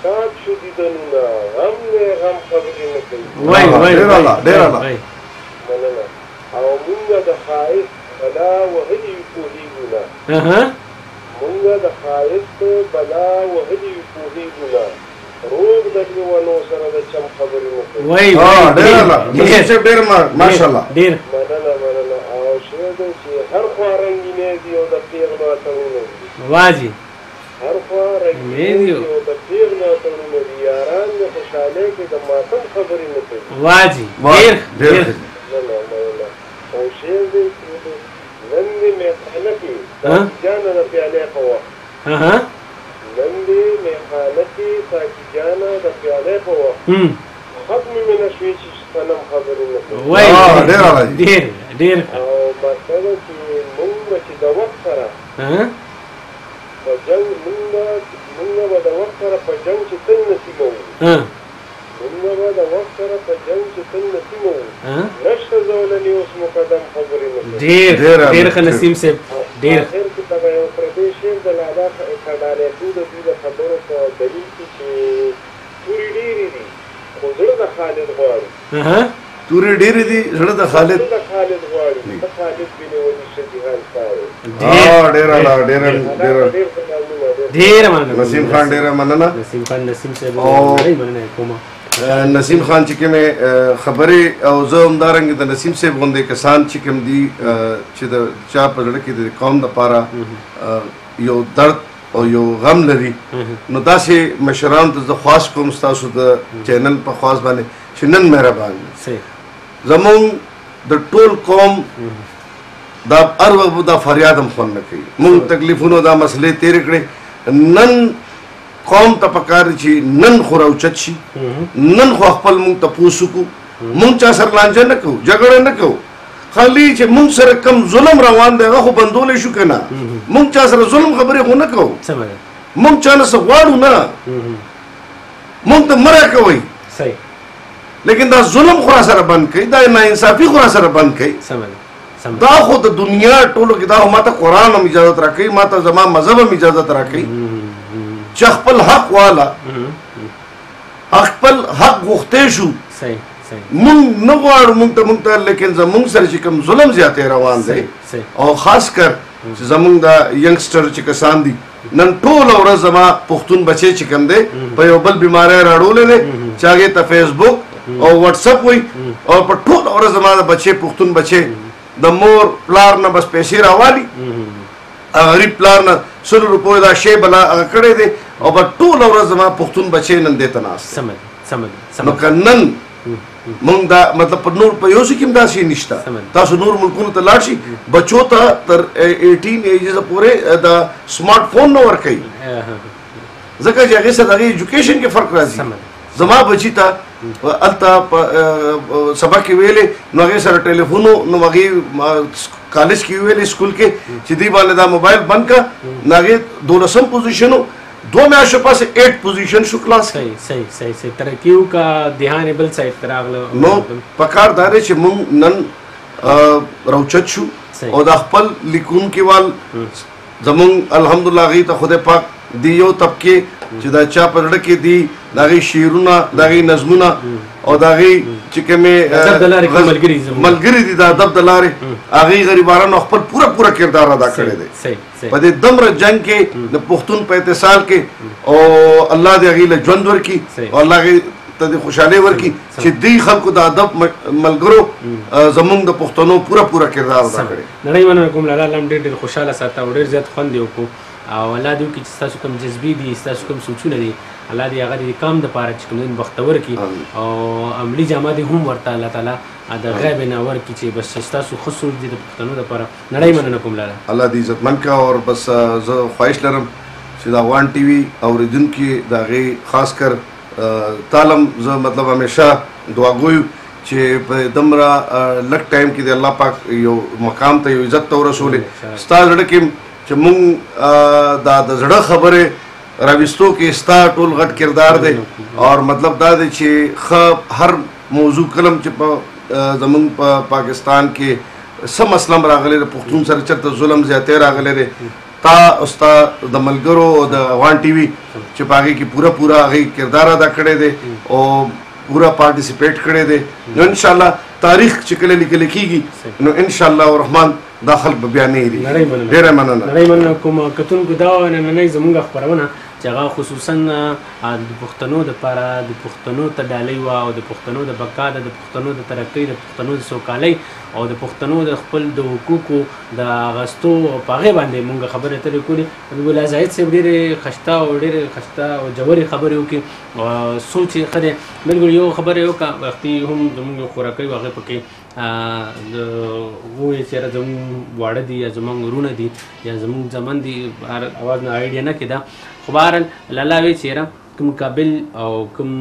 ښاد شو دیدنونه غم دی غم خبرې نه کوي. وای وای ډېر اعلی ډېر اعلی. مننه. او مونږ د ښایست بلا وهلي یو پوهېږو نه. مونږ د ښایست بلا وهلي یو پوهېږو نه، روغ د لیونو سره د چم خبرې نه کوي. وای ډېر نسیم صاحب، ډېر ماشاءالله، ډېر مننه مننه. او شعر دی چې هر خوا رنګینې دي او د پېغلو اتڼونه دي. واجي هر خوا رنګینې دي او د پېغلو اتڼونه دي، یاران د خوشحالۍ کې د ماتم خبرې نه کوي. واجي ډېر ډېر مننه مننه. او شعر دی چې نن دې میخانه کې ساقي جانه د پیالې په وخت، نن دې میخانه کې ساقي جانه د پیالې په وخت، ختمې مې نه شوې چې صنم خبرې نه کوي. وای ډېر راځي، ډېر ډېر. او مطلب چې مونږ به چې د وخت سره په جنګ، مونږ به د وخت سره په جنګ چې تل نسیمه وو، مونږ به د وخت سره په جنګ چې تل نسیمه وو، نشته زولنې اوس مقدم خبرې نه کوي. ډېر ډېر ښه نسیم صاحب، ډېر. آخر کې دغه یو پردی شعر د لالا کډالیتو د دوی د خبرو په دلیل کې چې تورې ډېرې دي خو زړه د خالد غواړي. تورې ډېرې دي زړه د خالد، زړه د خالد غواړي، ته خالد بن ولید شه جهان ستا دی. ډېر اعلی، ډېر ډېر ډېر مننه نسیم خان، ډېره مننه نسیم خان. نسیم صاحب ډېره مننه کومه. نسیم خان چې کومې خبرې، او زه همدارنګه د نسیم صاحب غوندې کسان چې کوم دي چې د چا په زړه کې د قوم دپاره یو درد او یو غم لري، نو داسې مشرانو ته زه خواست کوم ستاسو د چینل په خواست باندې چې نن مهربان زمونږ د ټول قوم دا هر وخت دا فریاد هم خوند نه کوي. مونږ تکلیفونو دا مسلې تېرې کړې، نن قوم ته پکار دی چې نن خو راوچت شي، نن خو خپل مونږ تپوس وکړو. مونږ چا سره لانجه نه کوو، جګړه نه کوو، خالي چې مونږ سره کم ظلم روان دی هغه خو بندولی شو که نه. مونږ چا سره ظلم خبرې خو نه کوو، مونږ چا نه څه غواړو نه، مونږ ته مه راکوئ، لیکن دا ظلم خو را سره بند کړئ، دا ناانصافي خو را سره بند کړئ. دا خو د دنیا ټولو کې دا خو ماته قرآن هم اجازت راکوي، ماته زما مذهب هم اجازت راکوي چې خپل حق والا خپل حق غوښتی شو. مونږ نه غواړو مونږ ته مونږ ته، لیکن زمونږ سره چې کوم ظلم زیاتی روان دی، او خاص کر چې زمونږ دا ینګسټر چې کسان دي نن ټوله ورځ زما پښتون بچی چې کوم دی په یو بل بیماری راړولی دی چې هغې ته فیسبوک او واتساپ وایي، او په ټوله ورځ زما د بچی پښتون بچی د مور پلار نه بس پیسې راوالي، غریب پلار نه 100 روپو دا شی بلا هغه کړی دی، او په ټوله ورځ زما پښتون بچی نن دې ته ناست دی. نو که نن مونږ دا مطلب په نور په یو څه کې هم داسې نشته، تاسو نور ملکونو ته لاړ شئ بچو ته تر 18 ایجز پورې د سمارټ فون نه ورکوي، ځکه چې هغې سره د هغې ایجوکیشن کې فرق راځي. زما بچي ته هلته په سبق کې ویلې، نو هغې سره ټلیفون و، نو هغې کالج کې ویلې سکول کې چې دوی باندې دا موبایل بند کړه، نو هغې 12 پوزیشن و، 2 میاشتو پس 8 پوزیشن شو کلاس کې. صحیح صحیح صحیح، ترقي وکړه، دهان یې بل سایډ ته راغله. نو پکار دا دی چې مونږ نن راوچت شو او دا خپل لیکونکي وال زمونږ الحمدلله هغې ته خدای پاک دی یو طبقې چې دا چا په زړه کې دي د هغې شعرونه، د هغې نظمونه او د هغې چې کومې ملګري دي د ادب د لارې، هغې غریبانو خپل پوره پوره کردار ادا کړی دی په دې دومره جنګ کې د پښتون په اتصال کې، او الله دې هغې له ژوند ورکړي او الله هغې ته دې خوشحالۍ ورکړي چې دوی خلکو د ادب ملګرو زمونږ د پښتنو پوره پوره کردار ادا کړی. نړۍ مننه کوم لالا، الله ډېر ډېر خوشحاله ساته او ډېر زیات خوند یې وکړو، او الله دې وکړي چې ستاسو کوم جذبې دي، ستاسو کوم سوچونه دي، الله دې هغه دې کام دپاره چې کوم دین بختور کړي، او عملي جامه دې هم ورته الله تعالی د غیب نه ورکړي چې بس ستاسو ښه سوچ دي د پښتنو دپاره. نړۍ مننه کوم لالا، الله دې عزتمن کړه. اور بس زه خواهش لرم چې د افغان ټي وي اورېدونکي د هغې خاص کر تالم زه مطلب همیشه دعاګو چې په دومره لږ ټایم کې د الله پاک یو مقام ته یو عزت ته ورسولې. ستا زړه کې چې مونږ دا د زړه خبرې راوستو کې ستا ټول غټ کردار دی، اور مطلب دا دی چې ښه هر موضوع کلم چې په زمونږ په پاکستان کې څه مسله هم راغلی دی، پښتون سره چېرته ظلم زیاتی راغلی دی، تا او ستا د ملګرو او د افغان ټي وي چې په هغې کې پوره پوره هغې کردار ادا کړی دی او پوره پارټیسیپیټ کړی دی. نو انشاءالله تاریخ چې کله لیکل کېږي نو انشاءالله الرحمن دا خلک به بیا نه هېرېږي. ډېره مننه. نړۍ مننه کوم کتونکو. دا نننۍ زموږ خپرونه چې هغه خصوصا د پښتنو دپاره، د پښتنو ته ډالۍ وه او د پښتنو د بقا ده، د پښتنو د ترقۍ، د پښتنو د سوکالۍ او د پښتنو د خپل د حقوقو د اغستو په هغې باندې مونږ خبرې اترې کولې. حبیب الله زاهد صاحب ډېرې خشته او ډېرې خشته او ژورې خبرې وکړې، سوچ یې ښه دی. بلکل یو خبره یې وکړه، وختي هم زموږ یو خوراکۍ وه، هغې پکې وویل چې یاره زموږ واړه دي یا زموږ وروڼه دي یا زموږ زمن دي، هر اواز نه آیډیا نه کېده. خو بهرحال لالا وی چې یاره کوم قابل او کوم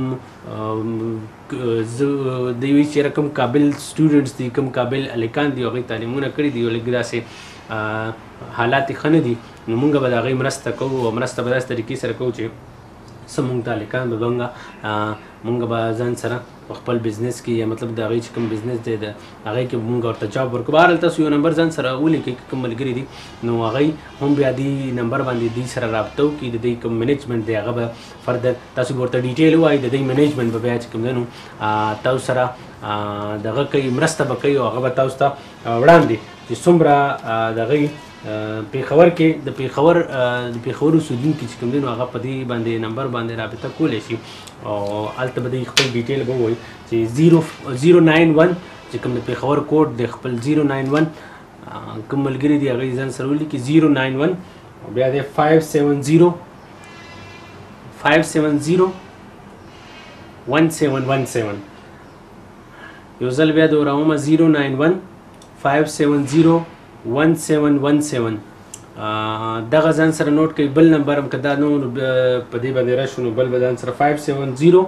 دی وی چې یاره کوم قابل سټوډنټس دي، کوم قابل هلکان دي، هغوی تعلیمونه کړي دي او لږ داسې حالات یې ښه نه دي، نو موږ به د هغوی مرسته کوو او مرسته به داسې طریقې سره کوو چې څه موږ ته هلکان به مونږ به ځان سره په خپل بزنس کې یا مطلب د هغې چې کوم بزنس دی د هغې کې مونږ ورته جاب ورکړو. بهرحال تاسو یو نمبر ځان سره ولیکئ، کوم ملګري دي نو هغوی هم بیا دې نمبر باندې دوی سره رابطه وکړي، د دوی کوم منیجمنټ دی هغه به فردر تاسو به ورته ډیټیل ووایي، د دوی منیجمنټ به بیا چې کوم دی نو تاسو سره دغه کوي، مرسته به کوي او هغه به تاسو ته وړاندې چې څومره د هغوی پېښور کې د پېښور د پېښور اوسېدونکي چې کوم دی نو هغه په دې باندې نمبر باندې رابطه کولی شي او هلته به دوی خپل ډیټیل به ووایي چې 091 چې کوم د پېښور کوډ دی خپل 091 کوم ملګري دي هغوی ځان سره ولیکي 091 او بیا دی 570 570 1717. یو ځل بیا دهراومه 091 570 1717. دغه ځان سره نوټ کړئ. بل نمبر هم که دا نو په دې باندې راشو نو بل به ځان سره 570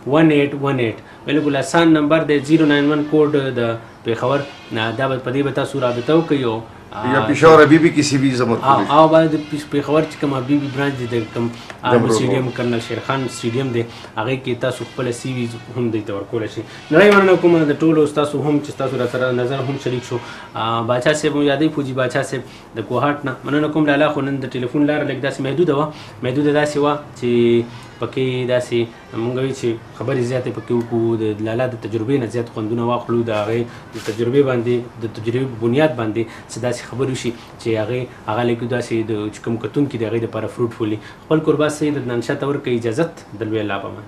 1818. بالکل اسان نمبر دی، 091 کوډ د پېښور. دا به په دې به تاسو رابطه وکړئ او یا پېښور حبیبي کې سی وي زموږ او باید پېښور چې کوم حبیبي برانچ دی د کوم آرمي سټیډیم کرنل شیر خان سټیډیم دی هغې کې تاسو خپله سی وي هم دوی ته ورکولی شئ. نړۍ مننه کوم د ټولو ستاسو هم چې ستاسو را سره نظر هم شریک شو. باچا صاحب مو یادوي، فوجي باچا صاحب د کوهاټ نه مننه کوم. لالا خو نن د ټلیفون لاره لږ داسې محدوده وه، محدوده داسې وه چې پکې داسې مونږ وی چې خبرې زیاتې پکې وکړو، د لالا د تجربې نه زیات خوندونه واخلو، د هغې د تجربې باندې د تجربې په بنیاد باندې څه داسې خبرې وشي چې هغې هغه لږ داسې د چې کوم کتونکي د هغې دپاره فروټفول وي. خپل کوربه سید عدنان شاه ته ورکړئ اجازت، د لوی الله په امان.